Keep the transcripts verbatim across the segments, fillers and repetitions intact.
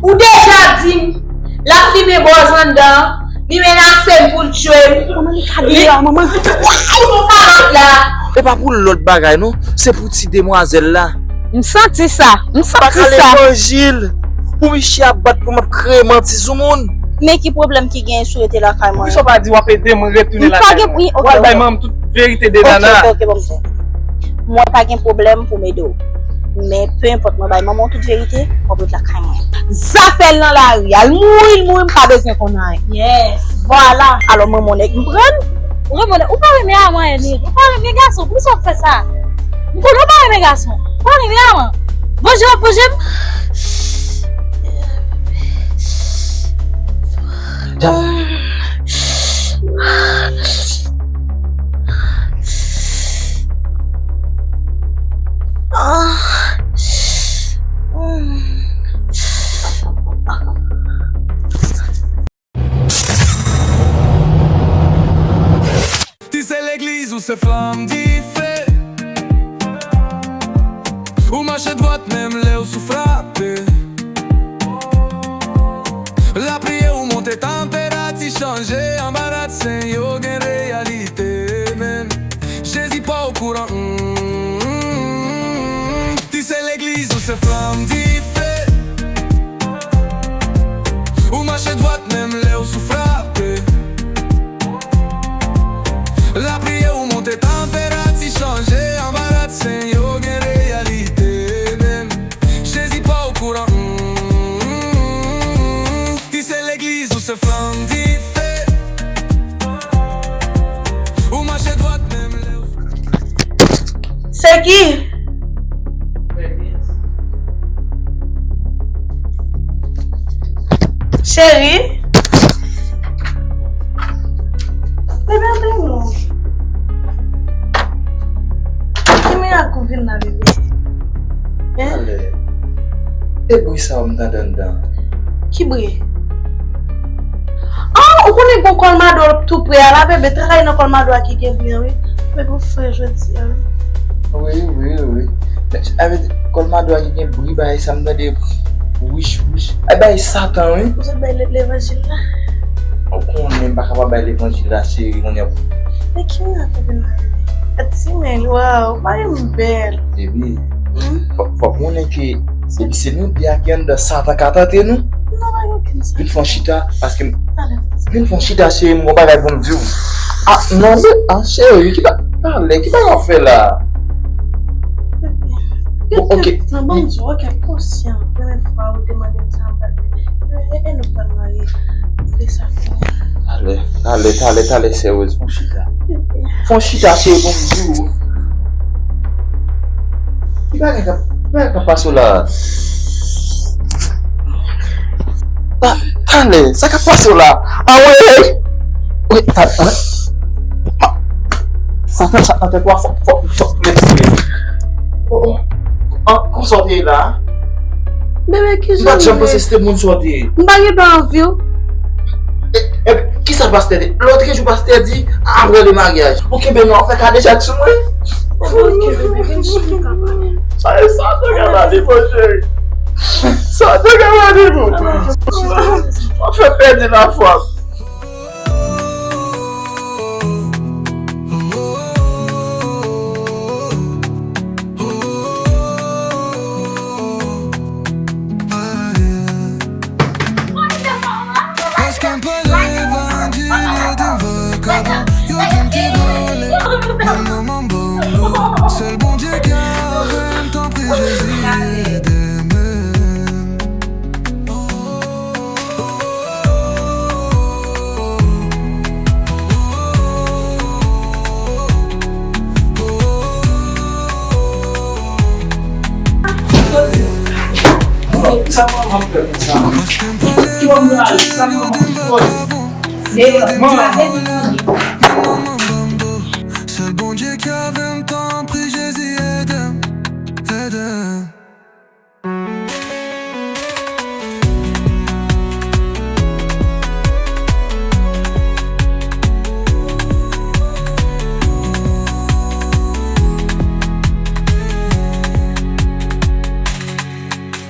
Ou deja di m, l ap limen bòz anndan, li menase m pou l tchwe m. Manman, li ka dèyè a, manman. Ou, ou, ou pa ret la. E pa pou lòt bagay, non. Se pou ti demwazèl la. M santi sa. M santi sa. Pa ka levanjil. Pou misye ap bat pou m ap kreye manti sou moun. Men ki pwoblèm ki genyen si w rete lakay mwen? Poukisa w pa di w ap ede mwen retounen lakay mwen? M pa gen, wi, ok, ok. W al bay manman m tout verite de Nana. Ok, ok, ok, bon, m di. Mwen pa gen pwoblèm pou m ede w. Men, pe enpòt, mwen bay manman w tout verite, w ap ret lakay mwen. Zafè l nan lari a, l mouri, l mouri, m pa bezwen konn anyen. Yes. Vwala. Alò, manman w nèg m pran l. Ou renmen, ou pa renmen a mwen, Eni. Ou pa renmen gason, poukisa w ap fè sa? M konnen w pa renmen gason. Ou pa renmen a mwen. Vanje w ap vanje m. Ti se legliz ou se flanm dife. Ou mache dwat menm lè w sou frape. Lapriyè ou monte tanperati chanje anba rad sen yo gen reyalite menm. Jezi pa okouran. Mm, ti se legliz ou se flanm dife. Ou mache dwat menm lè w sou frape. Lapriyè ou monte tanperati chanje anba rad sen yo gen reyalite menm. Jezi pa okouran. Mm, ti se legliz ou se flanm dife. Ou mache dwat menm lè w Se ki? Cheri? Bebe, antre non. Ki mirak ou vin la, bebe? Hein? Alè. E bri sa yo m tande anndan? Ki bri? Ah, ou konnen gon kòlmado tou pre a la, bebe, travay nan kòlmado a ki gen bri an, wi. Bebe, ou fre jodi a, wi. Wi, wi, wi. Men, sa vle di, kòlmado a ki gen bri, bagay sa m tande, wich, wich. Ay, bagay Satan, wi. Ou sot bay le-, levanjil la? Ou konnen m pa kapab bay levanjil la, cheri, kounye a. Men ki mirak ou vin la, bebe? Ti men, waw, bagay m bèl. Bebe, hmm? Fò, fò konnen ke depi se nou de a ki anndan, Satan ka tante nou. Non, pa gen okenn sa. Vin fè yon chita, paske m, talè. Vin fè yon chita, cheri, m gon bagay pou m di w. Ah, non, be, ah, cheri, ki ba-, talè, ki bagay w ap fè la? Bon, ok. Nan ban m di w, ok, konsyan, premye fwa ou te mande m sa, m pa t vle. E, e, e nou pral marye. M vle sa kounye a. Talè, talè, talè, talè, seryoz, fè yon chita. Fè yon chita, cheri, pou m di w. Ki bagay k ap, ki bagay k ap pase w la? Ta-, talè, sa k ap pase w la? Ah, wi, wi. Wi, ta-, wi. Ah, sa fè sa nan tèt ou a, fò, fò, fò, fò, fò. Oh, oh. Ah, kòman w te ye la? Bebe, ki jan w ye? M pa t janm panse se te moun sa w te ye. M pa gen pa anvi w. E, e, kisa pastè di? Lòt jou pastè di, apre le maryaj. Ou kenbe men w ap fè kadejak sou mwen? Ok, bebe, vin chita pale. Sa e sa, te gade li, mon cheri. Sa te gade li, mon. W ap fè pèdi lafwa. Paske m pa levanjil, yo di m vakabon, yo di m ti vòlè, menm nan manbo. Sèl Bondye ki avè m, tanpri Jezi, ede m. Sa manman m fè konsa? Ki manman m fè? Sa manman m fè? Manman. Sèl Bondye ki avè m, tanpri Jezi, ede m, ede m.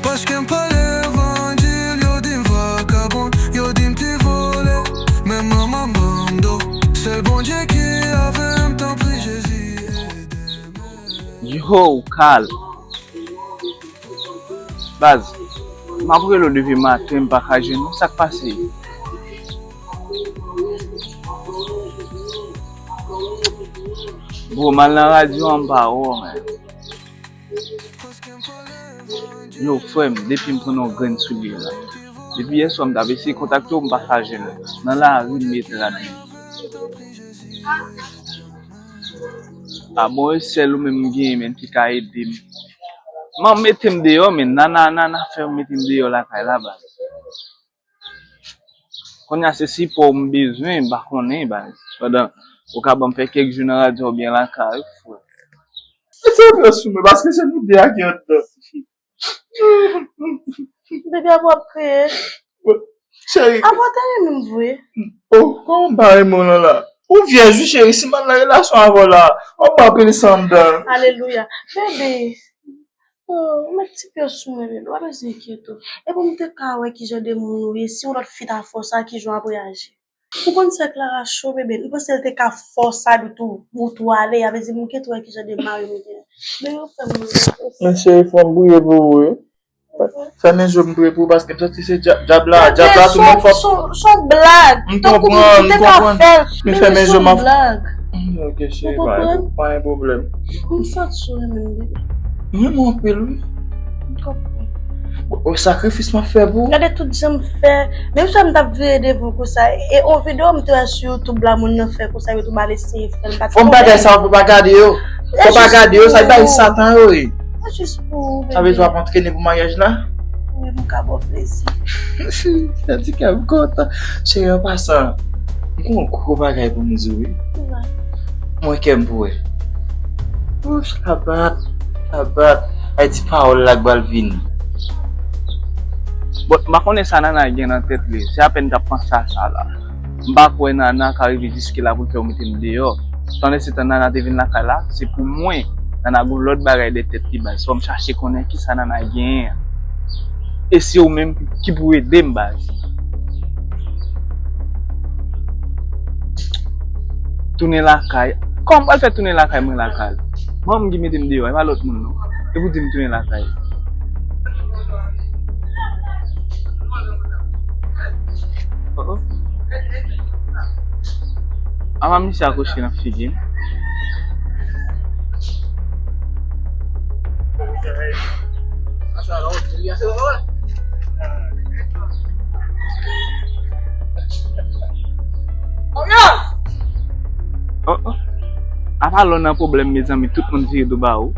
Paske m pa levanjil, yo Oh, Carl. Baz, m ap rele w depi maten, m pa ka jwenn ou. Sa k pase? Bro, m al nan radyo an, m pa wè w, men. Yo, frè m, depi m pran yon grenn soulye la. Depi yè swa m t ap eseye kontakte w, m pa ka jwenn ou. Nan lari m ye trad. A bon, e sèl ou menm m genyen, menm ki ka ede m. Man mete m deyò, men Nana, Nana fè w mete m deyò lakay la, baz. Kounye a se sipò w m bezwen, m pa konnen, baz. Pandan ou ka ban m fè kèk jou nan radyo oubyen lakay ou, frè. Mete yon pye sou mwen, paske se nou de a ki anndan. Bebe, apa w ap kriye? Cheri. Apa w te renmen m vre? Oh, kòman m pa renmen w lan la? Ou vyèj wi, cheri, si m al nan relasyon avè w la, w ap ba plis anndan. Alelouya. Bebe, oh, ou met ti pye sou mwen, bebe, w pa bezwen enkyete w. Epi m te ka wè kijan de moun ou ye, si yon lòt fi ta fè w sa, kijan w ap reyaji? Ou konn sè Clara cho, bebe. M panse l te ka fè w sa di tou, pou tou ale. A vle di, m gentan wè kijan de mari m gen. Men yo fè m mal. Men cheri, fò m priye pou ou, wi. Fèmen je w, m priye pou ou, paske m santi se dya-, dyab la, dyab la tou, men fò. Se yon blag. M konprann, m konprann. Men fèmen je w, m ap. Ok, cheri, pa gen pwoblèm. M santi w renmen m, bebe. M renmen w anpil, wi. M konprann. Bon, sakrifis m ap fè pou ou. Gade tout jan m fè. Menm si m t ap vire devan w konsa. E yon videyo m te wè sou YouTube la, moun nan fè konsa, yo tou ba l eseye fè l, m pa t konprann. Fò bagay sa yo, fò pa gade yo. Fò pa gade yo, sa bay Satan yo ye. Se jis pou ou, bebe. Sa vle di w ap antrene pou maryaj la? Wi, m ka ba w plezi. Sa di kè m kontan. Cheri, an pasan, m gon gwo bagay pou m di w, wi. Mwen kè m pou wè. Wouch, labat, labat. Ay ti pawòl la k pral vini. Bon, m pa konnen sa Nana gen nan tèt li. Se apèn t ap panse a sa la. M pa kwè Nana ka rive jiske la pou l fè w mete m deyò. Pandan se tan Nana te vin lakay la, se pou mwen. Nana gon lòt bagay dèyè tèt li, baz. Fò m chache konnen kisa Nana genyen an. E se ou menm ki pou ede m, baz. Tounen lakay. Kòman m pral fè tounen lakay mwen lakay? Manman m ki mete m deyò, e pa lòt moun non. E pou di m tounen lakay. Oh, oh. Apa misye akouche nan figi m. Oh, oh. Apa lè w nan pwoblèm, mezanmi, tout moun vire do ba ou.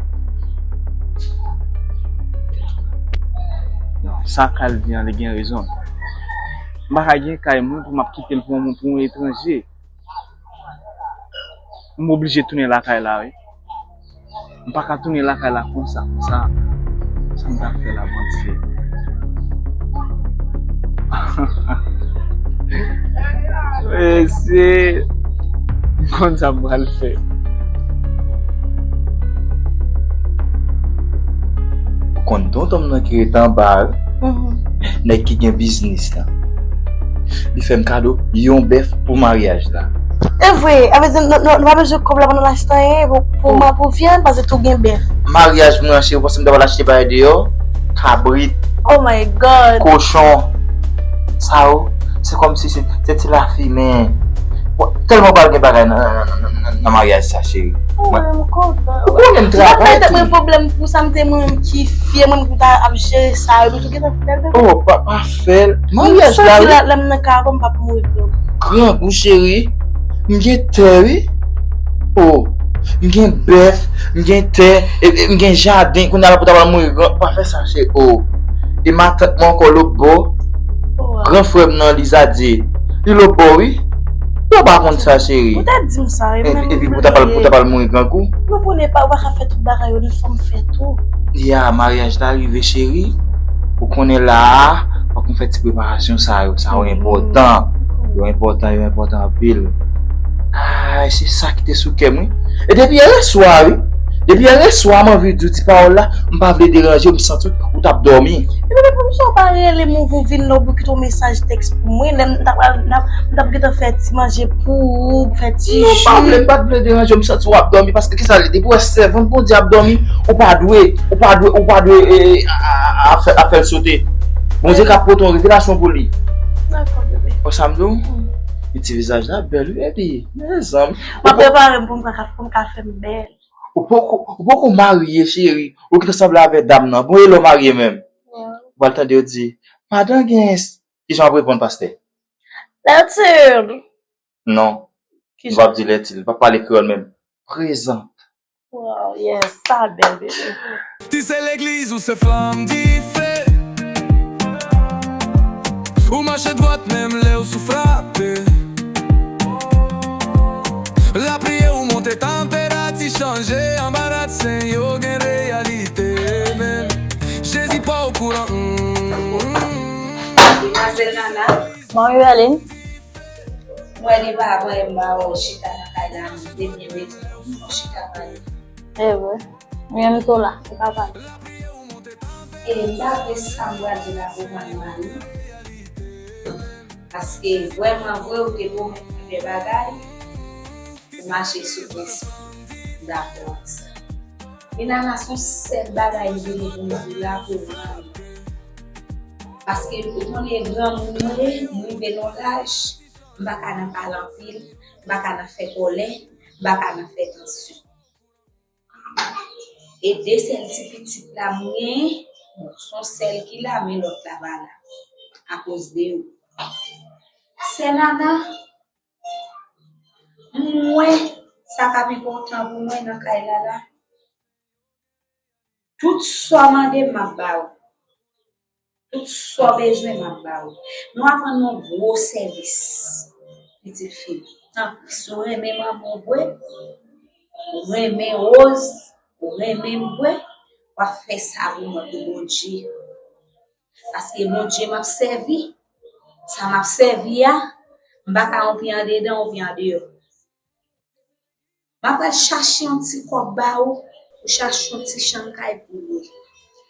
Non, sa Carl di an, li gen rezon. M pa ka gen kay mwen pou m ap kite l pou yon, pou yon etranje. M oblije tounen lakay la, wi. M pa ka tounen lakay la konsa, konsa. Sa m ta fè la, Bondye? Mesye, m konn sa m pral fè. Ou konn tonton m nan ki ret anba a, wi. Mhm. Nèg ki gen biznis la. Li fè m kado yon bèf pou maryaj la. E vre, a vle di, nou, nou, nou pa bezwen kòb la pou nou achte anyen, pou, pou, oh, pou vyann, paske tou gen bèf. Maryaj mwen an, cheri, ou panse m ta pral achte bagay deyò? Kabrit. Oh my God. Kochon. Sa yo, se kòmsi se, se ti lafimen. Bon, tèlman pral gen bagay nan, nan, nan, nan, nan, nan maryaj sa, cheri. Oh, mwen, m kontan. Ou konnen m travay tou. Mwen pwoblèm pou sa, m te mwen ki fye, mwen ki ta ap jere sa, yo tou gentan fè l. Oh, pa, pa fè l. Maryaj la, wi. Lè m nan kay avè w, m p ap mouri grangou. Grangou, cheri. M gen tè, wi. Oh, m gen bèf, m gen tè, e, e, m gen jaden. Kounye a la pou ta pral mouri grangou. Pa fè sa, cheri. Oh. E matant mwen ankò lòt bò. Gran frè m nan, Lizadye. Li lòt bò, wi. Yo pa konn sa, cheri. Ou te di m sa, wi, men epi pou ta pral, pou ta pral mouri grangou. Nou konnen pa, ou pa ka fè tout bagay yo, li fò m fè tou. Ya, maryaj la rive, cheri. Ou konnen la a, fòk nou fè ti preparasyon sa yo. Sa yo enpòtan. Yo enpòtan, yo enpòtan anpil. Ay, se sa ki te sou kè m, wi. E depi yè swa, wi. Depi yè swa, m anvi di w ti pawòl la, m pa vle deranje w, m santi w t ap dòmi. Epi depi m sa w pa rele m, ou vin lè w kite yon mesaj tèks pou mwen, lè m t ap, m t ap, m t ap gentan fè ti manje pou ou, fè ti ji. Non, pa vle, m pa t vle deranje w, m santi w ap dòmi, paske kisa l ye? Depi w wè sèvant Bondye ap dòmi, ou pa dwe, ou pa dwe, ou pa dwe, e, a, a, a, a fè, a fè l sote. Bondye ka pote yon revelasyon pou li. Dakò, bebe. Wè sa m di w? Mm. E ti vizaj la bèl, wi, epi, mezanmi. M ap prepare m pou m ka, pou m ka fè m bèl. Ou poko, ou poko marye, cheri. Ou gentan sanble avè dam nan. Bon, e lè w marye menm? Wi. Ou pral tande yo di, madan gen s-, kijan w ap reponn, pastè? Lètil. Non. Kijan? Nou p ap di lètil. Nou p ap pale kreyòl menm. Prezant. Wow, yes. Sa bèl, bebe. Ti se legliz ou se flanm dife. Ou mache dwat menm lè w sou frape. Lapriyè ou monte tanperati chanje anba rad sen yo gen reyalite menm. Jezi pa okouran. Demwazèl Nana. Manmi Berlin. Mwen li pa vre m ba w chita nan kay la, m te byen redi pou m chita pale. E vre. Mwen m tou la, se pa pale. E m pa vle sa m pral di la pou mal mari. Paske vrèman vre ou te pwomèt mwen de bagay, ou mache sou prensip. M dakò ak sa. Mennaj la se yon sèl bagay m vini pou m di la pou mal. Paske ou konnen granmoun mwen ye, m rive nan laj, m pa ka nan pale anpil, m pa ka nan fè kòlè, m pa ka nan fè tansyon. E de sèl ti pitit la m genyen, bon, se yon sèl ki la, men lòt la pa la, akoz de yo. Sè Nana, mwen, sa k ap enpòtan pou mwen nan kay la la, tout sa w mande m, m ap ba ou. Tout sa w bezwen, m ap ba ou. Nou ap rann yon gwo sèvis, pitit fi m. Tanpri, si w renmen manman w vre, ou renmen Rose, ou renmen m vre, w ap fè sa pou mwen, pou Bondye. Paske Bondye m ap sèvi, sa m ap sèvi a, m pa ka yon pye andedan, yon pye andeyò. M ap al chache yon ti kòb ba ou, ou chache yon ti chanm kay pou lwe.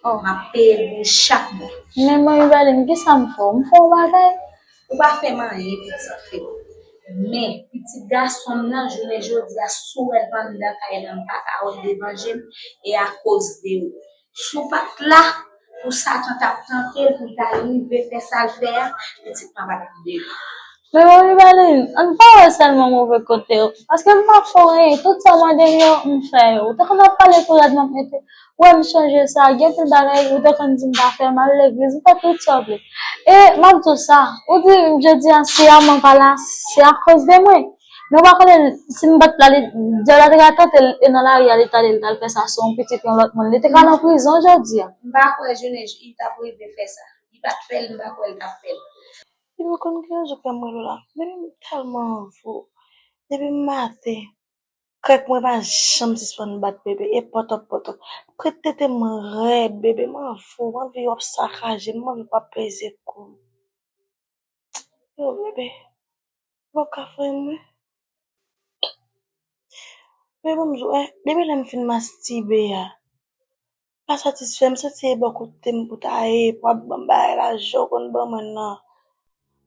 Oh. M ap peye l pou ou chak mwa. Men manmi Berlin, kisa m fè w? M fè w yon bagay? Ou pa fè m anyen, pitit fi m. Men, pitit gason m nan, jounen jodi a, si w wè l pa anndan kay la, m pa ka wè l devan je m, e akoz de ou. Si w pa t la, pou Satan t ap tante l, pou l ta rive fè sa l fè a, pitit mwen pa t ap deri. Men manmi Berlin, ann pa wè sèlman move kote w. Paske m pa fè w anyen, tout sa w mande m yo, m fè yo. Ou te konn ap pale tou rèd, m ap mete. Ou wè m chanje sa, gen anpil bagay, ou te konn di m pa fè, m al legliz, m fè tout sa w vle. E m ap di w sa, ou di jodi a, si Arman pa la, se akoz de mwen. Men w pa konnen, si m pa t la, li, dyab la te ka tante l, e nan lari a, li t ale, li t al fè sa sou yon pitit yon lòt moun. Li te ka nan prizon jodi a. M pa kwè jounen j-, li t ap rive fè sa. Li pa t fè l, m pa kwè l t ap fè l. Li pa konn ki rezon fè m rele w la. Bebe, m tèlman anvi w. Depi maten, kèk mwen pa janm sispann bat, bebe. E pòtòp, pòtòp. Prete tete mwen rèd, bebe. M anvi w, m anvi w ap sakaje m, m anvi w ap peze kou m. Yo, bebe. Ou p ap ka fè m ri. Men ban m di w, eh, depi lè m fin mastibe a, pa satisfè m, santi e bò kote m pou ta ye, pou ap ban m bagay la, jan w konn ban mwen nan.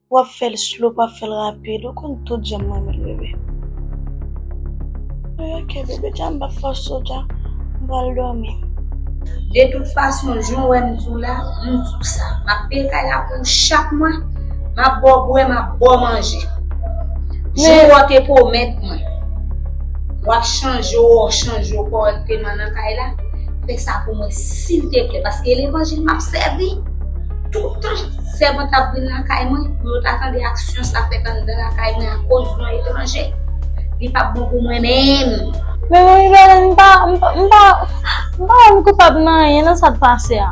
W ap fè l slow, w ap fè l rapid, ou konn tout jan m renmen l, bebe. Wi, ok, bebe, dja m p ap fòse w, dja m pral dòmi. De tout fason, jan w wè m di w la, m di w sa. M ap peye kay la pou ou chak mwa. M ap ba w bwè, m ap ba w manje. Jan w te pwomèt mwen, w ap chanje, w chanje w kòrèkteman nan kay la. Fè sa pou mwen, silteplè, paske levanjil m ap sèvi. Toutan sèvant ap vin lakay mwen, pou yo ta tande aksyon sa fèt anndan lakay mwen akoz yon etranje. Li p ap bon pou mwen menm. Men manmi Bèlèn, m pa, m pa, m pa, m pa wè m koupab nan anyen nan sa k pase a.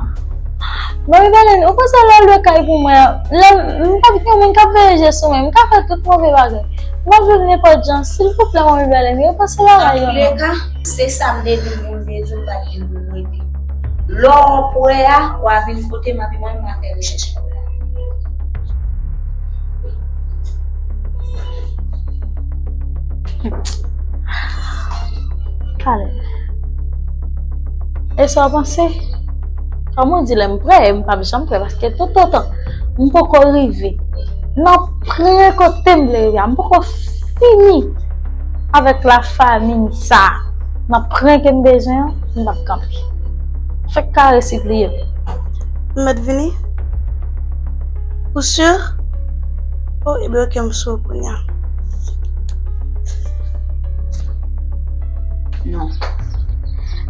Manmi Bèlèn, ou panse lè w lwe kay pou mwen an, lè m, m p ap gen moun k ap veye je sou mwen, m ka fè tout move bagay. M ap viv nenpòt jan, silvouplè, manmi Bèlèn, repanse bagay yo non. Antouleka, se sa m te vin pou m te di w, m pa t vin pou m rete. Lè w prè a, w a vin kote m, epi mwen, m a fè rechèch pou w. Pale. E sa w panse? Kòm ou di, lè m prè, m p ap janm prè, paske toutotan m poko rive nan pwen kote m vle rive a, m poko fini avèk lafanmi sa a, nan pwen ke m bezwen an, m p ap kanpe. Fèk kare sipliye m. M mèt vini? Ou si? Oh, ebyen, oke, m si kounye a. Non.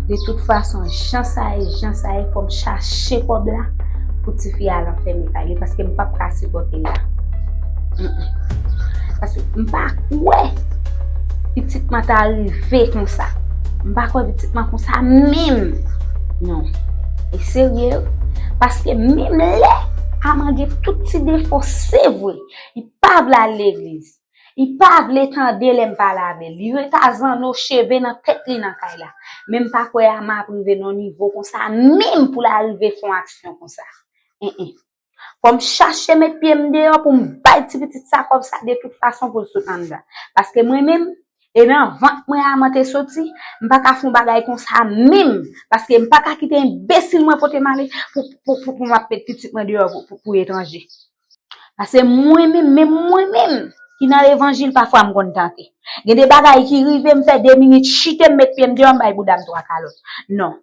De tout fason, jan sa ye, jan sa ye, fò m chache kòb la pou tifi a al anfèmen kay li, paske m p ap ka sipòte l la. Mm, mm. Paske m pa kwè pitit mwen ta rive konsa. M pa kwè pitit mwen konsa menm. Non. E serye, wi. Paske menm lè Aman gen tout ti defo, se vre. Li pa vle al legliz. Li pa vle tande lè m pale avè l. Li ret a zanno cheve nan tèt li nan kay la. Men m pa kwè Ama ap rive nan yon nivo konsa menm pou l arive fè yon aksyon konsa. En, en. Fò m chache met pye m deyò pou m bay ti pitit sa kòb sa de tout fason pou l sot anndan. Paske mwen menm, e nan vant mwen Ama te soti, m pa ka fè yon bagay konsa menm. Paske m pa ka kite enbesil mwen pote m ale pou, pou, pou, pou m ap met pitit mwen deyò pou, pou, pou etranje. Paske mwen menm, menm mwen menm, ki nan levanjil, pafwa m konn tante. Gen de bagay ki rive, m fè de minit chite, m met pye m deyò, m bay bouda m twa kalòt. Non.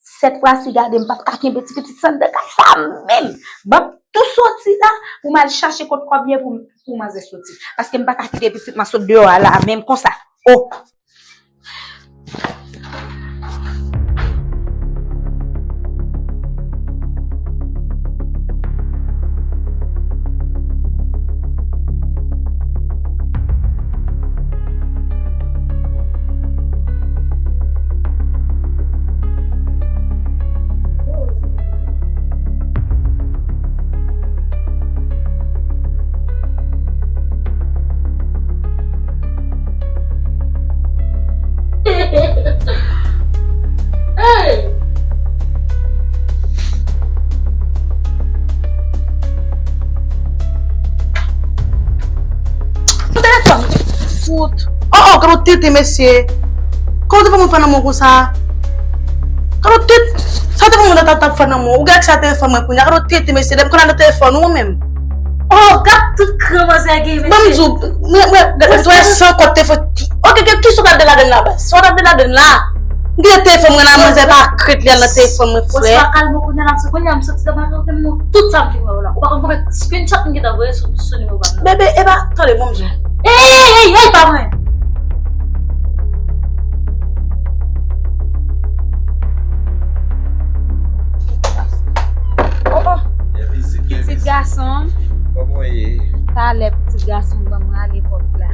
Sèt fwa si gade, m p ap ka kenbe ti pitit sa anndan kay sa menm. Ban m tou soti la, pou m al chache kot kòb ye pou, pou manzè soti. Paske m pa ka kite pitit mwen sot deyò a la, menm konsa. Oh! Hey! Fout. Oh, oh, gade yon tenten, mesye. Kòman w te fè moun fè nan mwen konsa? Gade yon tenten. Sa w te fè moun nan t ap fè nan mwen? Ou gade sa te fè mwen kounye a. Gade yon tenten, mesye. Lè m konn al nan telefòn ou menm. Oh, gad tout kran manzè gen, mesye. Ban m di w, mwen, mwen, gade, mwen san kòb te fè. Ok, ok, kisa w t ap de ladann la, baz? Sa w t ap de ladann la? M gen telefòn mwen la, manzè pa krent li al nan telefòn mwen, frè. Ou pa kalme kounye a la, se kounye a m soti nan bagay ou te montre tout sa m fin wè w la. Ou pa konn konbyen screenshot m gentan voye sou, sou nimewo pa m nan. Bebe, e pa, tande, bon, m di w. Ey, ey, ey, ey, pa mwen. Oh, oh. Pitit gason. Kòman w ye? Talè pitit gason ban mwen ale pòt la.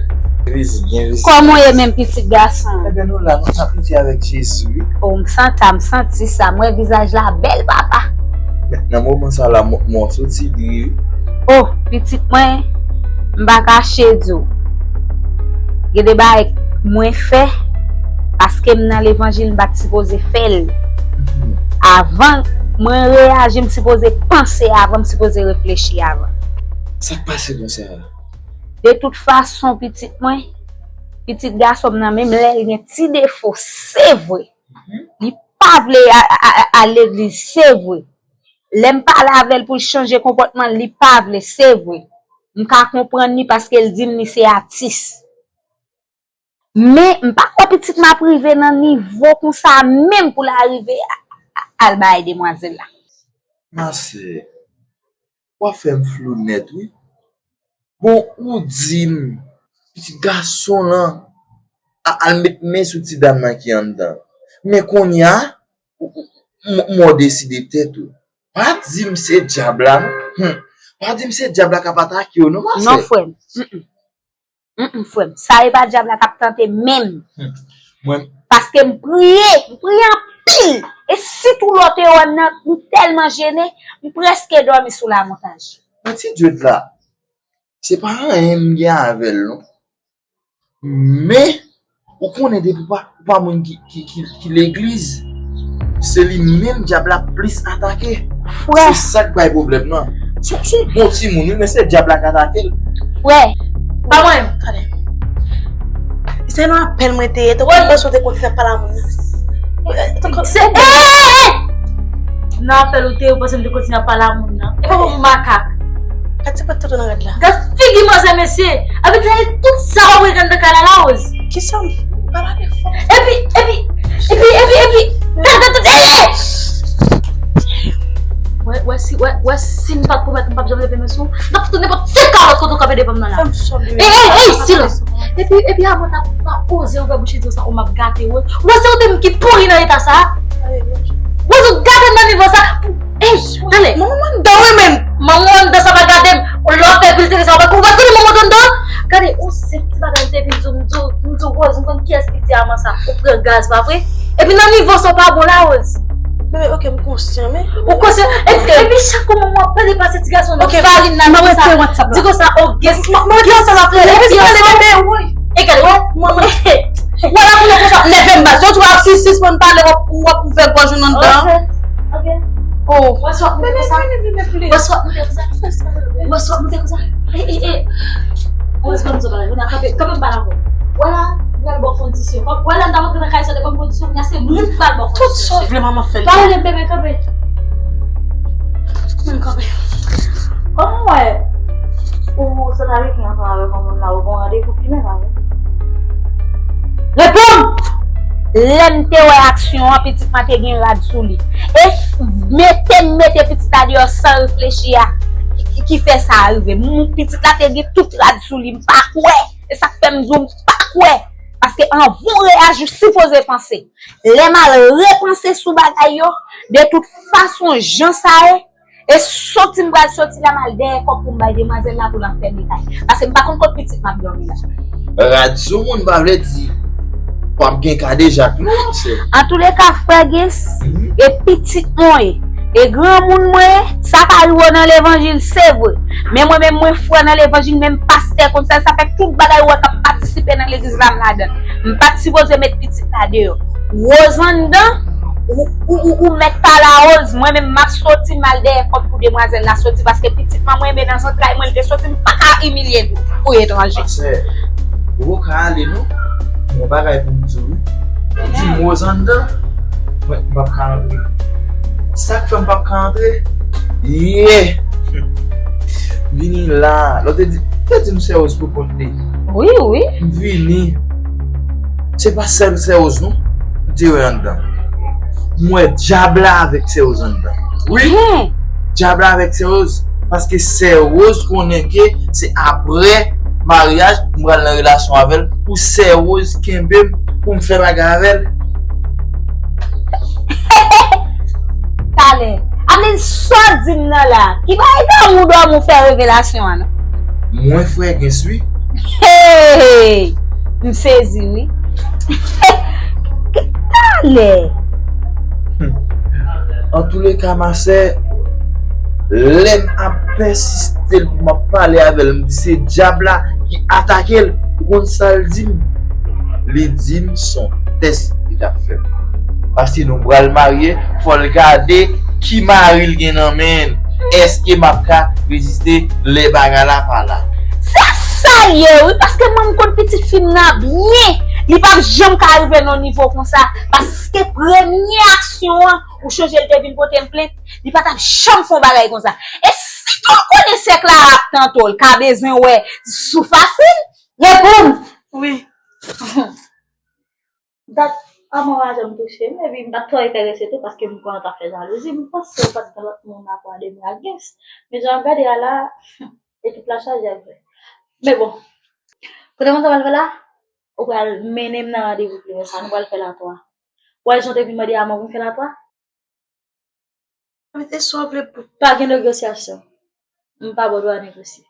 Gen vizit, gen vizit. Kòman w ye menm pitit gason? Ebyen, nou la, nou sakrifye avèk Jezi, wi. Oh, m santi, m santi sa. M wè vizaj la bèl, papa. Men, nan moman sa la, mwen, mwen soti dri, wi. Oh, pitit mwen, m pa kache di w. Gen de bagay mwen fè, paske m nan levanjil, m pa t sipoze fè l. Mhm. Avan mwen reyaji, m sipoze panse avan, m sipoze reflechi avan. Sa k pase konsa? De tout fason, pitit mwen, pitit gason m nan, menm lè l gen ti defo, se vre. Mhm. Li pa vle a, a, a, al legliz, se vre. Lè m pale avè l pou l chanje konpòtman l, li pa vle, se vre. M ka konprann li paske l di m li se atis. Men, m pa kwè pitit m ap rive nan nivo konsa menm pou l arive a, a, al bay demwazèl la. Masè, w ap fè m flou nèt, wi. Bon, ou di m, pitit gason lan a, al met men sou ti dam nan ki anndan. Men kounye a, ou, ou, m, m wè w deside tèt ou. Pa di m se dyab la, non. Hmm. Pa di m se dyab la k ap atake w, non, masè. Non, frè m. Mm, mm. Mm, mm, frè m. Sa e pa dyab la k ap tante menm. Hmm. Mwen. Paske m priye, m priye anpil. E sitou lè w te wè m nan, m tèlman jene, m prèske dòmi sou lamontaj. Mwen ti Djed la, se pa anyen m gen avè l, non. Men, ou konnen depi w pa, ou pa moun ki, ki, ki, ki legliz, se li menm dyab la plis atake. Frè. Se sa k bay pwoblèm nan. Se, se yon bon timoun, wi, men se dyab la k atake l. Frè. Pa mwen. Tande. Se yon apèl mwen te ye, tankou m panse w te konn fè pale a moun nan. Se, ey, ey, ey! Nan apèl ou te ye, ou panse m te kontinye ap pale a moun nan. E pa pou makak. Gad se pòt tonton nan rad la. Gad figi manzè mesye. Epi di tout sa w ap regle anndan kay la la Rose. Kisa m fè? M pa pale fò. Epi, epi, epi, epi, epi. Gad, gad, gad. Hey! Wè, wè si, wè, wè si m pa t pwomèt m p ap janm leve men sou ou, m t ap fout ou nenpòt ti kalòt kote w kanpe devan m nan la. Fè m sòt li. Ey, ey, ey, silans. Epi, epi avan ta pa oze ouvè bouch e di w sa, ou m ap gate Rose. Rose se ou te menm ki pouri nan eta sa. Rose ou gate m nan nivo sa. Ey, tande. Manman mwen anndan wi menm. Manman w anndan sa pa gade m. Lè w ap fè viltire sa, ou pa kou pa konnen manman w anndan. Gade, ou senp ti bagay m te vin di w, m di w, m di w Rose, m konn kiyès li te avan sa. Ou pran gaz, pa vre? Epi nan nivo sa w pa bon la, Rose. Bebe, ok, m konsyan, men. Ou konsyan? Epi, epi chak moman w ap pale pase ti gason nan farine nan, di konsa, di konsa, o, gen, gen, gen, e gade, wè. Wè la pou nou konsa, nève m baz. Yo tou ap si sispann pale, w ap, w ap ouvè gòj ou nan anndan. Ok, ok. Oh. Wè sa w ap moute konsa? Wè sa w ap moute konsa? Wè sa w ap moute konsa? E, e, e. Rose, ban m di w bagay, Rona, kanpe, kanpe m pale avè w. Wè la, m pral ba w kondisyon. Wè la, m ta rantre nan kay sa, te ban m kondisyon, kounye a se mwen ki pral ba w kondisyon. Tout sa w vle, manman, fè l. Pa rele m bebe, kanpe. Menm kanpe. Kòman w wè? Ou sot avèk mwen ansanm avèk yon moun la, ou gen yon randevou ki menm avè? Reponn! Lè m te wè aksyon an, pitit mwen te gen rad sou li. E mete m mete pitit la deyò san reflechi a, ki, ki, ki fè sa rive. M, pitit la te gen tout rad sou li, m pa kwè. E sa k fè m di w m pa kwè. Paske anvan w reyaji, w sipoze panse. Lè m al repanse sou bagay yo, de tout fason, jan sa ye, e soti m pral soti la, m al dèyè kòb pou m bay demwazèl la pou l al fèmen kay. Paske m pa konn kot pitit m ap dòmi la. Rad sou moun pa vle di w ap gen kadejak, non, sè. Antouleka, frè Gens, e pitit mwen ye, e granmoun mwen ye, sa ka rive w nan levanjil, se vre. Men mwen menm, mwen frè nan levanjil, menm pastè konn sa, sa fè tout bagay ou wè k ap patisipe nan legliz la, m ladan l. M pa t sipoze met pitit la deyò. Rose anndan, ou, ou, ou, ou mèt pale a Rose, mwen menm m ap soti, m al dèyè kòb pou demwazèl la soti, paske pitit mwen, mwen renmen nan zantray mwen, li te soti, m pa ka imilye l pou etranje. Sè, ou ka ale non, yon bagay pou m di w wi. Ou di m Rose anndan, mwen, m p ap ka antre. Sa k fè m p ap ka antre? Yè! Vini la. Lè w te di, te di m sè Rose pou kont li. Wi, wi. M vini. Se pa sèl sè Rose non m te wè anndan. M wè dyab la avèk sè Rose anndan. Wi. Dyab la avèk sè Rose. Paske sè Rose konnen ke se aprè maryaj m pral nan relasyon avè l. Pou sè Rose kenbe m pou m fè bagay avè l. Talè. Amen, sa w di m nan la? Ki bagay damou damou fè revelasyon an non? Mwen frè Gens wi. Hey! M sezi wi. Talè. Antouleka, ma sè, lè m ap pèsiste l pou m ap pale avè l, m di se dyab la ki atake l. Ou konn sa l di m? Li di m se yon tès li t ap fè m. Paske nou pral marye, fò l gade ki mari l gen nan men l. Èske m ap ka reziste lè bagay la pa la? Se sa l ye wi, paske mwen m konn pitit fi m nan byen. Li p ap janm ka rive nan nivo konsa. Paske premye aksyon an, ou chonje l te vin pote m plent, li pa t ap janm fè yon bagay konsa. E si tou l konnen sè Clara ap tante w, l ka bezwen wè sou fasil, reponn. Wi. Dat a mwen pa janm touche m, epi m pa t twò enterese tou, paske m konnen w t ap fè jalouzi, m panse w pa t gen lòt moun apre Demi ak Gens. Men jan w ap gade a la, ekip la chaje ak vre. Men bon, kote konsa w pral fè la? Ou pral mennen m nan randevou plimen sa, nou pral fè l a twa. Ou wè jan w te vin mande a mwen pou m fè l a twa? Mete sa w vle pou. Pa gen negosyasyon. M pa ba w dwa negosye.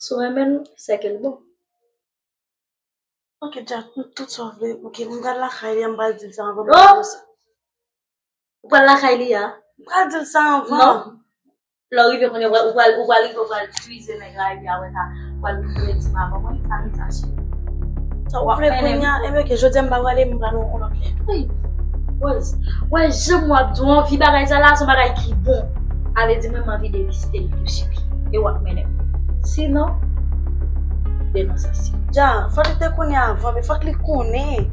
Si w renmen l, sèke l bon. Ok, Jack, tout sa w vle. Ok, m pral lakay li, m pral di l sa anvan m pral negosye. Ou pral lakay li a? M pral di l sa anvan. Non. Lè w rive kounye a, ou pral, ou pral rive, ou pral itilize nèg la, epi apre sa, ou pral vin koule ti maman mwen, sa vin sa cheri. Sa w vle kounye a, enben, ok, jodi a m pa prale, m pral yon lòt lè. Wi, Rose, wè, jan w ap di w anvi bagay sa la, se yon bagay ki bon. A vle di, mwen, m anvi depiste l tou, cheri. E w ap mennen m. Sinon, denonsasyon. Dja, fòk li te konnen avan, men fòk li konnen.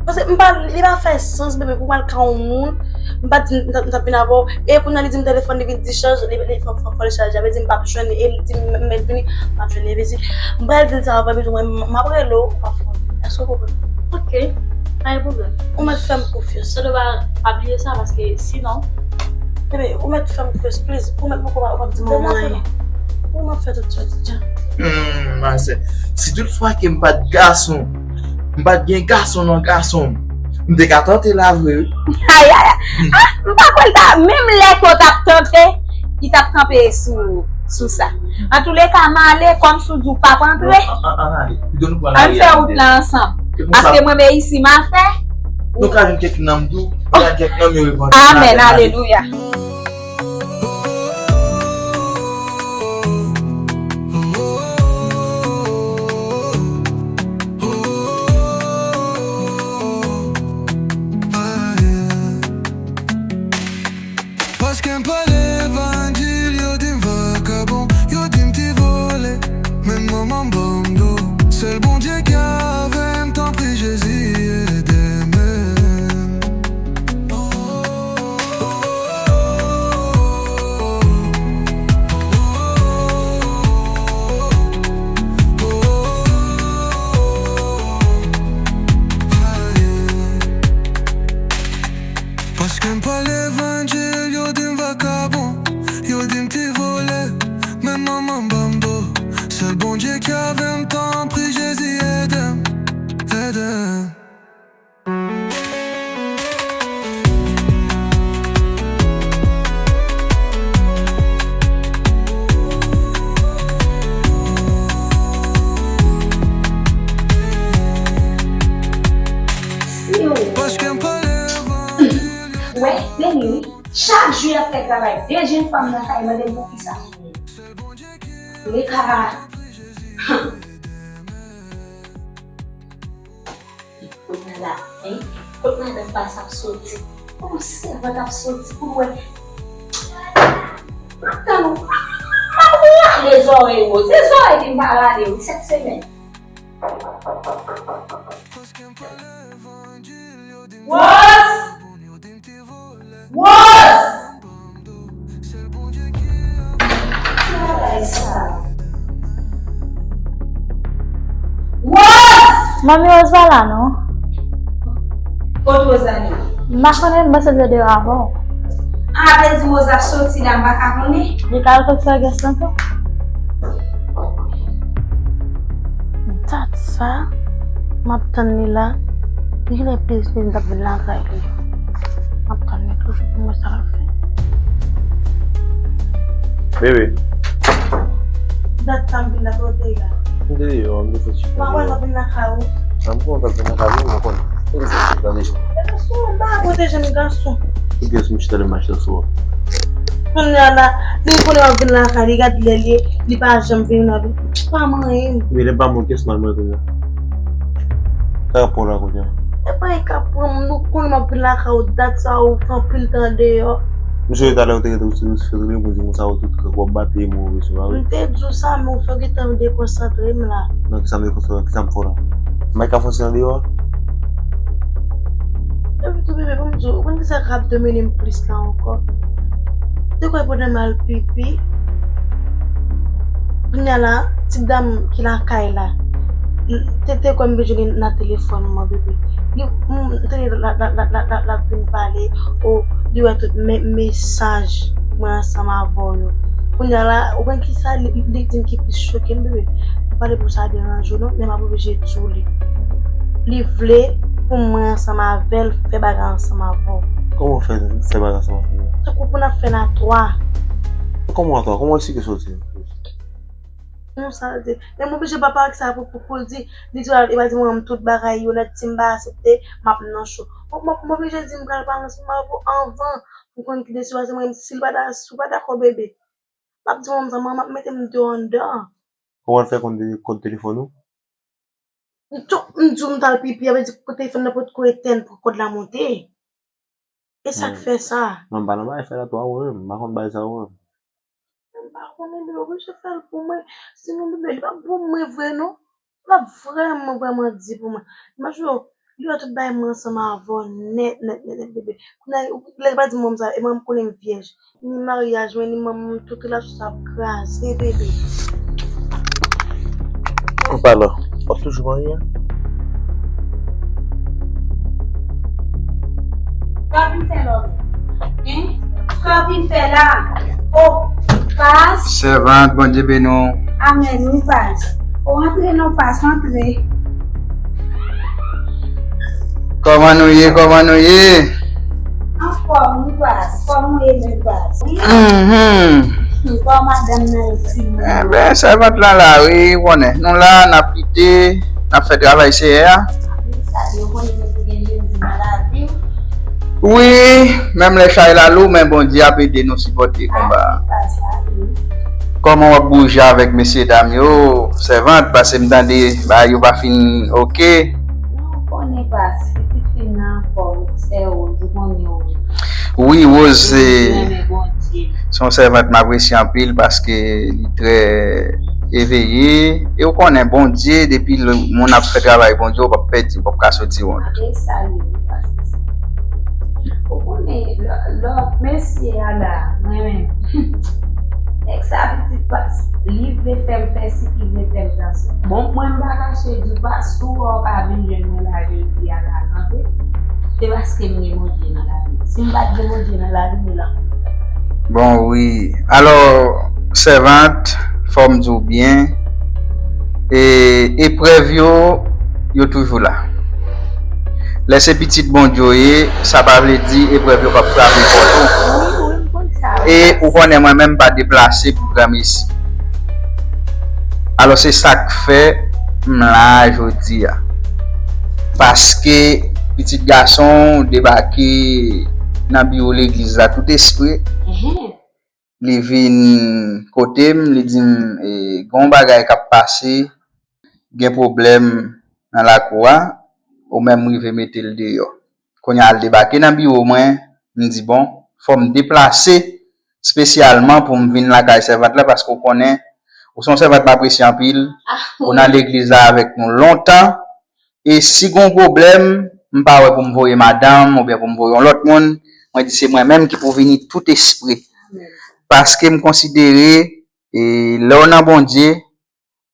Paske m pa, li pa fè sans, bebe, pou m al ka yon moun, m pa di m t ap, m t ap vin avè w. E kounye a li di m telefòn li vin dichaj, li, li fò, fò, fò l chaje. Sa vle di m p ap jwenn li, e li di m m mèt vini, m p ap jwenn li. Vle di, m pral di l sa, w ap bezwen mwen, m ap rele w, w p ap fè anyen. Èske w konprann? Ok, pa gen pwoblèm. Ou mèt fè m konfyans. Sèlman pa, pa bliye sa, paske sinon, Bebe, ou mèt fè m konfyans, please. Ou mèt poko pa, ou p ap di manman anyen. Ou mèt fè tout sa, Didja. Hmm, masè. Si tout fwa ke m pa t gason, m pa t gen gason nan gason m, m te ka tante la vre, wi. Ay, ay, ay. Ah, m pa kwè l ta, menm lè ke w t ap tante, li t ap kanpe sou, sou sa. Antouleka, m ale, kòm si w di w p ap antre. Non, an, an, an ale. Pito nou pran lari a. Ann fè wout la ansanm. Paske mwen menm isi m a fè. Nou ka jwenn kèk nanm tou. Nou ka jwenn kèk nanm yo revann. Amèn, alelouya. Paske m pale levanjil, yo di m vakabon, yo di m ti vòlè. Men manman m ban m do. Sèl Bondye ki avè m, tanpri Jezi ede m. Paske m pale levanjil, yo di m vakabon, yo di m ti vòlè, men manman m ban m do. Sèl Bondye ki avè m, tanpri Jezi ede m, ede m. Siw. Wè, Deni, wi. Chak jou y ap fè travay. De jenn fanm nan kay mande m poukisa. Leka. Kounye a la, en? Kot madanm pa sa ap soti? Kot yon sèvant ap soti pou l wè? M ap tann ou. M ap rale zòrèy ou. Se zòrèy ki m pa rale wi, sèt semèn. Wòz! Wòz! Ki bagay sa? Wòz! Manmi Wòz pa la, non. Kot Wòz ale? M pa konnen, m panse l te deyò avè w. A, vle di Wòz ap soti la, m pa ka konnen? Li ka al kot sè Gès lan tou. Dat sa, m ap tann li la. Li genlè plis li t ap vin lakay li. M ap tann li toujou pou m wè sa l ap fè. Bebe. Dat sa m vin la, kote w ye la? M te deyò, m te fè ti. M pa kwè l ap vin lakay ou. Sa m konnen l ap vin lakay mwen, mwen konnen. Kote w ye la deja? E gason, m pa ka pwoteje m, gason. Ki pyès m chita lè m mache sou ou? Kounye a la, li konnen w ap vin lakay li, gad lè l ye, li pa janm vini nan vi m. Pa manyen m. Men lè m pa mwen, kiyès m al manyen kounye a? Sa k ap pran w la kounye a? E pa anyen k ap pran m, nou konnen m ap vin lakay ou, dat sa ou fè anpil tan deyò. M sonje talè ou te rete ou sou fè rele m, ou di konsa ou tout kòk w ap bat e move sou la wi. M te di w sa, men ou fè w gentan dekonsantre m la. Non, kisa m dekonsantre, kisa m fè w la? M pa ka fè w soti andeyò a? Epi tou, bebe, pou m di w, ou konn kisa k ap domine m plis la ankò? Te kwè pandan m al pipi, kounye a la, ti dam ki lakay la, l-, te, te kwè m bezwen li nan telefòn mwen, bebe. Li, m, m tande l ap, l ap, l ap, l ap, l ap vin pale, o, li wè tout me-, mesaj mwen ansanm avè w yo. Kounye a la, ou konn kisa li, li, li di m ki plis choke m, bebe? M pa vle pou sa deranje w non, men m ap oblije di w li. Li vle pou mwen ansanm avè l fè bagay ansanm avè w. Kòman fè, fè bagay ansanm avè l? Tankou pou n ap fè l a twa. Kòman a twa? Kòman w eksplike sa w di? Non, sa l di. Men m oblije pa pale sa pou, pou, pou l di, li di, li va di mwen tout bagay yo nèt, si m pa aksepte, m ap nan cho. M, m, m oblije di m pral pale ansanm avè w anvan pou konn ki desizyon, paske mwen, si l pa da-, si w pa dakò, bebe, m ap di manman, manman, m ap mete m deyò anndan. Kòman l fè konn te-, kòd telefòn ou? M tou, m di w m t al pipi, sa vle di telefòn nan potko etèn pou kòd la monte. E sa k fè sa? Non, m pa nan bagay fè la twa mwen menm, m pa konn bagay sa yo menm. M pa konnen, bebe, oblije fè l pou mwen. Sinon, bebe, li p ap bon mwen vre non. L ap vrèman, vrèman di pou mwen. Imajine w, Li wè tout bagay mwen ansanm avè w nèt, nèt, nèt, nèt, bebe. Kounye a, lè l pa di m sa, e mwen m konnen m vyèj. Ni maryaj mwen, ni manman m, tout relasyon sa ap kraze, bebe. Ou pa la. W ap toujou marye a? Sa w vin fè la? Hein? Sa w vin fè la? Oh, pas. Sèvant, Bondye beni w. Amèn, wi, pas. Oh, antre non, pas, antre. Kòman nou ye? Kòman nou ye? Anfòm, wi, pas. Kòman w ye menm, pas? Mhm. Kòman madanm nan ye, timoun? Enben, sèvant lan la, wi, ou konnen. Nou la, n ap lite, n ap fè travay Seyè a. Sa yo konnen nou te gen Jezi nan lavi w. Wi, menm lè chay la lou, men Bondye ap ede nou sipòte konba a. Ah, se pa sa, wi. Kòman w ap bouje avèk mesyedam yo, sèvant? Paske m tande bagay yo pa fin oke. Non, ou konnen pas, pitit fi m nan anfòm, sè Rose, ou konnen Rose. Wi, Rose, se yon sèvant m apresye anpil paske li trè eveye. E ou konnen, Bondye, depi l- moun ap fè travay Bondye, ou p ap pèdi, ou p ap ka soti wont. Ap salye wi, pastè. Ou konnen, lò, lò, mesye a la, mwen menm. Nèg sa pitit pas, li vle fè m fè si, li vle fè m fè sa. Bon, mwen m pa kache di w pas, si w wè w pa vin jwenn mwen la jodi a la kanpe, se paske m gen Bondye nan lavi m. Si m pa t gen Bondye nan lavi m, e la. Bon, wi. Alò, sèvant, fò m di w byen, e, eprèv yo, yo toujou la. Lè se pitit Bondye w ye, sa pa vle di eprèv yo p ap frape pòt ou. Wi, wi, m konn sa, wi. E ou konnen mwen menm m pa deplase pou granmesi. Alò, se sa k fè m la a jodi a. Paske pitit gason w debake nan biwo legliz la tout espre. Mhm. Li vin kote m, li di m, e, gen yon bagay k ap pase, gen pwoblèm nan lakou a, ou menm rive mete l deyò. Kounye a, l debake nan biwo mwen, m di, bon, fò m deplase espesyalman pou m vin lakay sèvant la, paske w konnen, ou se yon sèvant m apresye anpil, ou nan legliz la avèk nou lontan, e si gen yon pwoblèm, m pa wè pou m voye madanm oubyen pou m voye yon lòt moun, mwen di se mwen menm ki pou vini tout espre. Paske m konsidere, e, lè w nan Bondye,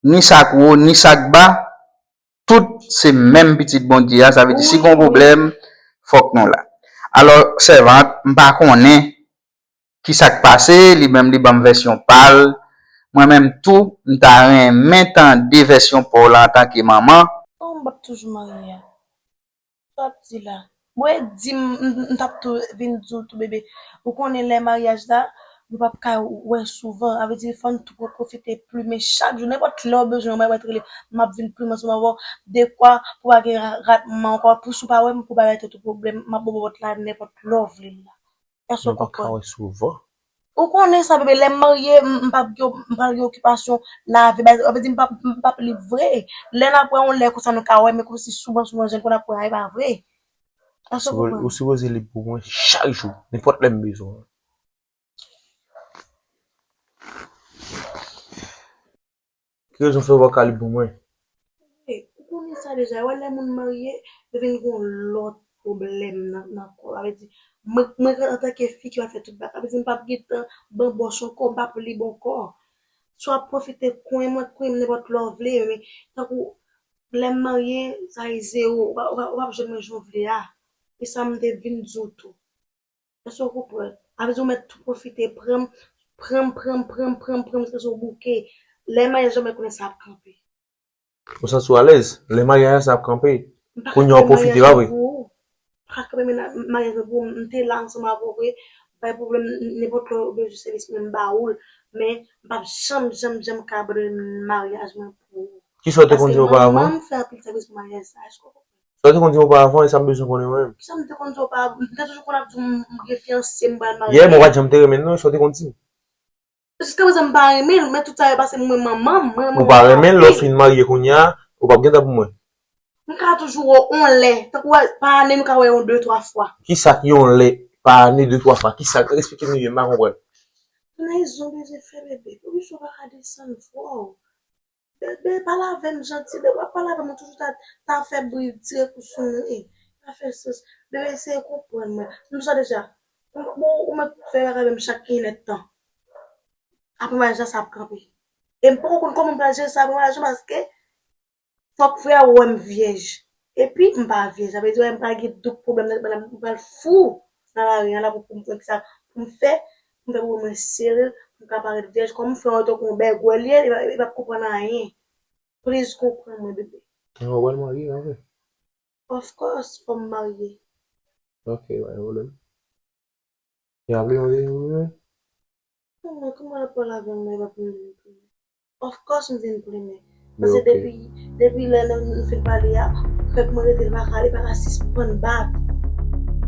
ni sa k wo, ni sa k ba, tout se menm pitit Bondye a, sa vle di si gen yon pwoblèm, fòk nou la. Alò, sèvant, m pa konnen kisa k pase, li menm li ban m vèsyon pa l. Mwen menm tou, m ta renmen tande vèsyon pa w la antanke manman. Kòman m p ap toujou marye a? Sa w ap di la? Mwen di m, m, m t ap tou vin di w tou, bebe. Ou konnen lè maryaj la, nou p ap ka wè souvan. Sa vle di fò n tou pwofite plimen chak jou. Nenpòt lè w bezwen mwen, mwen t rele, m ap vin plimen ansanm avè w. Dekwa pou pa gen ra- ratman ankò. Pou si w pa wè m, pou w pa bay tèt ou pwoblèm, m ap ba w pòt la nenpòt lè w vle l la. Èske w konprann? Ou konnen sa, bebe, lè m marye, m, m p ap gen, m p ap gen okipasyon lavi, bagay, sa vle di m p ap, m p ap lib vre. Lè n ap wè yon lè konsa nou ka wè, men kòmsi souvan, souvan, jan konn ap wè a, e pa vre. Èske w konprann? Ou sipoze lib pou mwen chak jou, nenpòt lè m bezwen w. Ki rezon fè w pa ka lib pou mwen? Ou konnen sa deja, wè lè moun marye, yo vin gen yon lòt pwoblèm nan, nan kò. Sa vle di, mwen, mwen antanke fi ki va fè tout bagay, sa vle di m p ap gen tan ban bòs ankò, m p ap lib ankò. Si w ap pwofite kwen mwen, kwen m nenpòt lè w vle, men tankou lè m marye, sa e zewo, ou pa, ou pa, ou p ap jwenn mwen jan w vle a. E sa m te vin di w tou. Èske w konprann? Sa vle di ou mèt tou pwofite pran m, pran m, pran m, pran m, pran m, pran m, jiskaske w bouke. Lè maryaj la, mwen konnen sa ap kanpe. Ou santi w alèz? Lè maryaj la, sa ap kanpe. Kounye a w pwofite, pa vre? M pa ka kanpe maryaj mwen pou ou. M pa ka kanpe maryaj mwen pou ou. M te la ansanm avè w vre. Bay pwoblèm, nenpòt lè w bezwen sèvis mwen, m ba ou l. Men, m p ap janm, janm, janm ka abandone maryaj mwen pou ou. Kisa w te konn di oparavan? Paske manman m fè anpil sakrifis pou maryaj sa. Èske w konprann? Sa w te konn di m oparavan, e sa m bezwen konnen mwen menm. Kisa m te konn di w oparavan? M te toujou konn ap di w m, m gen fiyanse, m pral marye. Yè, men w pa t janm te renmen l non, e sa w te konn di m? Jiskaprezan m pa renmen l, men tout sa yo pase mwen manman m, mwen renmen l anpil. Ou pa renmen l, lè w fin marye kounye a, ou p ap gen tan pou mwen. M ka toujou wè w yon lè, tankou pa ane nou ka wè yon de, twa fwa. Kisa k yon lè, pa ane, de, twa fwa? Kisa, eksplike m, m pa konprann. Trayizon w bezwen fè, bebe. Pou kisa w pa ka desann vwa w? Bebe, pale avè m janti, bebe, w ap pale avè m, ou toujou ta, ta fè bri, tire kou sou mwen. E, pa fè sans. Bebe, eseye konprann mwen. M sa deja. Ou, ou, ou mèt fè bagay avè m chak kilè tan. Apre maryaj la, sa ap kanpe. E m poko konn kòman m pral jere sa apre maryaj la, paske fòk frè a wè m vyèj. Epi, m pa vyèj. Sa vle di, m pral gen tout pwoblèm nan, m pral fou nan lari a la pou, pou m fè sa, pou m fè, pou m fè pou mwen sere, pou m ka parèt vyèj. Kòm frè a tankou yon bègwè li ye, li pa, li p ap konprann anyen. Please, konprann mwen, bebe. Ou pral marye, an vre? Of course, fò m marye. Ok, pa gen pwoblèm. E apre, mwen vin plimen? Kòman, kòman l ap pale avè m la, e pa pou m vin plimen? Of course, m vin plimen. Paske depi, depi lè nou, nou fin pale a, kèk mwen rete, li pa ka, li pa ka sispann bat.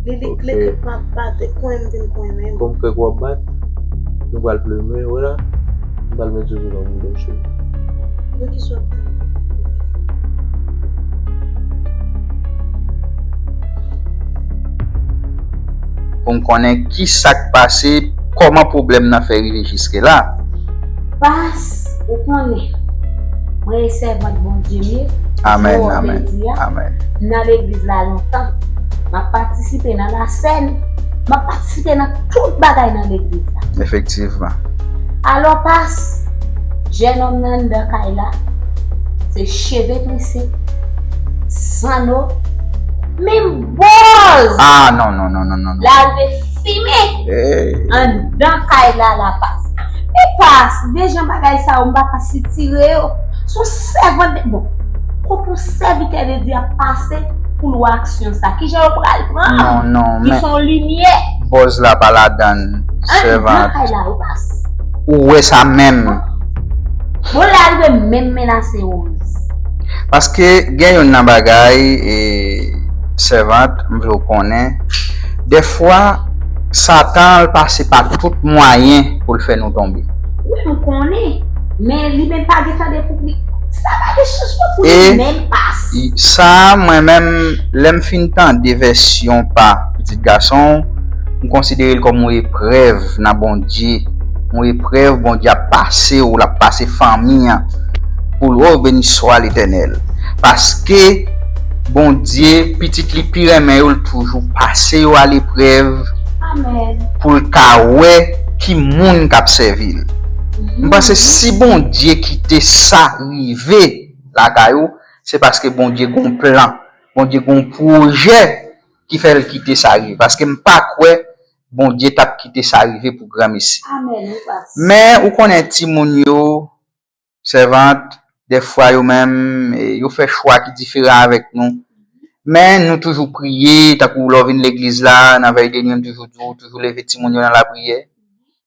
Li, li, li kèk m ap bat, e konyen m vin konyen menm. Kòm kèk w ap bat, nou pral plimen, vwala. M pral met zozo nan bouda w, cheri. Pou m konnen ki sa k pase, kòman pwoblèm nan fè rive jiske la. Pas, ou konnen, mwen e sèvant Bondye m ye. Amèn, amèn, amèn. Nan legliz la lontan. M ap patisipe nan lasèn. M ap patisipe nan tout bagay nan legliz la. Efektivman. Alò, pas, jènòm nan anndan kay la, se cheve trese, zanno, menm bòz. Ah, non, non, non, non, non, non. L al fimen anndan kay la, la pas. E pas, de jan bagay sa yo, m pa ka sitire yo. Se yon sèvant de, bon, kote yon sèvitè de Dye ap pase pou l wè aksyon sa? Kijan yo pral pran? Non, non, men. Ki se yon limyè. Bòz la pa ladann, sèvant. Anndan kay la, yo pas. Ou wè sa menm. Bon, la rive menm menase Rose. Paske gen youn nan bagay, e, sèvant, m vle w konnen, dèfwa, Satan, l pase pa tout mwayen pou l fè nou tonbe. Wi, m konnen. Men li menm pa gen tande pou li. Sa pa gen chanjman pou li menm, pas. E sa, mwen menm, lè m fin tande vèsyon pa pitit gason w, m konsidere l kòm yon eprèv nan Bondye. Yon eprèv Bondye ap pase w, l ap pase fanmi an, pou l, o, beni swa Letènèl. Paske Bondye, pitit li pi renmen yo, l toujou pase yo aleprèv pou l ka wè ki moun k ap sèvi l. M panse si Bondye kite sa rive lakay ou, se paske Bondye gon plan, Bondye gon pwojè ki fè l kite sa rive. Paske m pa kwè Bondye t ap kite sa rive pou granmesi. Amèn, wi, pas. Men, ou konnen timoun yo, sèvant, dèfwa yo menm, e, yo fè chwa ki diferan avèk nou. Men, nou toujou priye, tankou lè w vin legliz la, nan vèy de nwi, m toujou di w, toujou leve timoun yo nan lapriyè.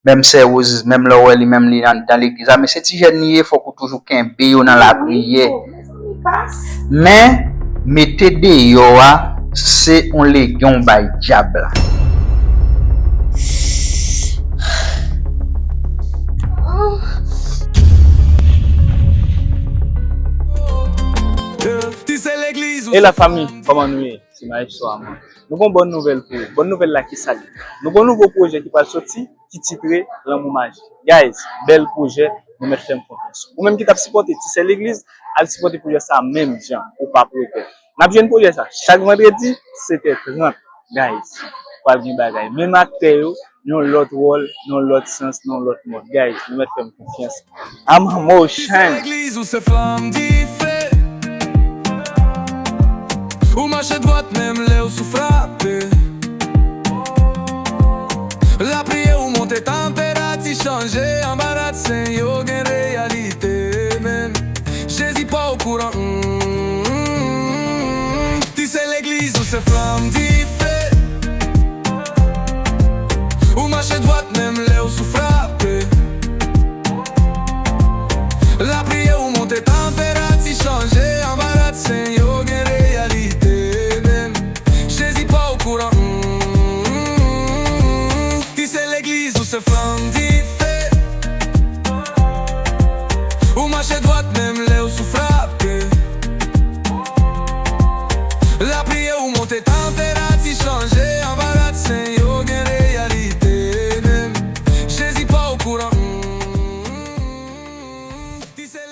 Menm sè Rose, menm lè w wè li menm li anndan legliz la, men se ti jèn li ye, fòk ou toujou kenbe yo nan lapriyè. Wi, wi, wi, mezanmi, pas. Men, mete deyò a, se yon legyon w bay dyab la. E la fanmi, kòman nou ye? Se Maestro Armand. Nou gon bòn nouvèl pou ou. Bòn nouvèl la ki sa l ye? Nou gon nouvo pwojè ki pral soti, ki titre Lanmou Majik. Guys, bèl pwojè, nou mèt fè m konfyans. Ou menm ki t ap sipòte Ti Sè Legliz, al sipòte pwojè sa menm jan, ou p ap regrèt. N ap jwenn pwojè sa chak vandredi, sèt è trant. Guys, pral gen bagay. Menm aktè yo, yon lòt wòl, yon lòt sans, yon lòt mòd. Guys, nou mèt fè m konfyans. I'm a motion. Ti Sè Legliz, ou se flanm dife. Ou mache dwat menm lè w sou frape. Lapriyè ou monte, tanperati chanje, anba rad sen yo gen reyalite menm. Jezi pa okouran, mm, Ti Sè Legliz, ou se flanm dife. Ou mache dwat menm lè w sou frape. Lapriyè ou monte, tanperati chanje, anba rad sen yo gen reyalite menm. Jezi pa okouran, mm, Ti Sè Legliz, ou se flanm dife. Ou mache dwat menm lè w sou frape. Lapriyè